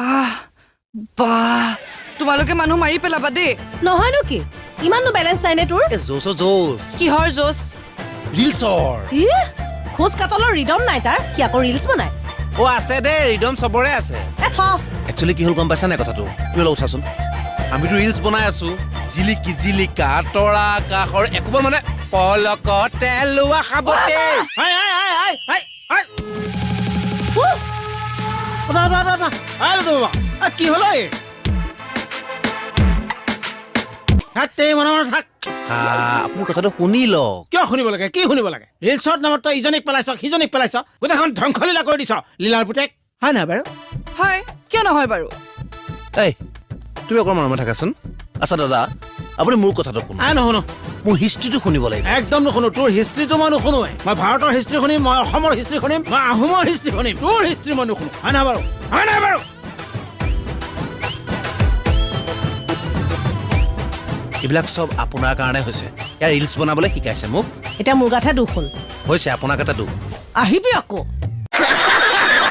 আহ বাহ, তোমালোকে মানুহ মাৰি পেলাবা দেই। নহয়নো কি, ইমাননো বেলেঞ্চ নাই নে তোৰ? এই জোচ জোচ। কিহৰ জোচ? ৰিলছৰ। ই খোজ কাটলৰ ৰিদম নাই তাৰ, সি আকৌ ৰিলচ বনায়। অ আছে দেই, ৰিদম চবৰে আছে। এ থ। একচুৱেলি কি হ'ল গম পাইছা নাই কথাটো? তুমি অলপ উঠাচোন। আমিতো ৰিলচ বনাই আছো, জিলিকি জিলিকা তৰা আকাশৰ একোবা মানে পলকতে লোৱা খাবতে। হাই হাই হাই হাই হাই হাই। উঠা উঠা উঠা উঠা। হাই লুটু বাবা, কি হ'ল ঐ? হাত মনে মনে থাক। আপুনি কথাটো শুনি লওক। কিয় শুনিব লাগে? কি শুনিব লাগে? ৰিলচৰ নামত তই ইজনীক পেলাইছ, সিজনীক পেলাইছ, গোটেইখন ধ্বংসলীলা কৰি দিছ লীলাৰ পুতেক, হয় নহয় বাৰু? হয়, কিয় নহয় বাৰু? এই তুমি অকণমান মনে মনে থাকাচোন। আচ্ছা দাদা, আপুনি মোৰ কথাটো শুনক। আ নুশুনো। মোৰ হিষ্ট্ৰীটো শুনিব লাগিব। একদম নুশুনো, তোৰ হিষ্ট্ৰীটো মই নুশুনোৱে। মই ভাৰতৰ হিষ্ট্ৰী শুনিম, মই অসমৰ হিষ্ট্ৰী শুনিম, মই আহোমৰ হিষ্ট্ৰী শুনিম, তোৰ হিষ্ট্ৰী মই নুশুনো। হয় নহয় বাৰু? হয় নহয় বাৰু? এইবিলাক চব আপোনাৰ কাৰণে হৈছে। ইয়াৰ ৰিলচ বনাবলৈ শিকাইছে মোক। এতিয়া মোৰ গাতহে দুখ হ'ল। হৈছে আপোনাক এটা দুখ। আহিবি আকৌ।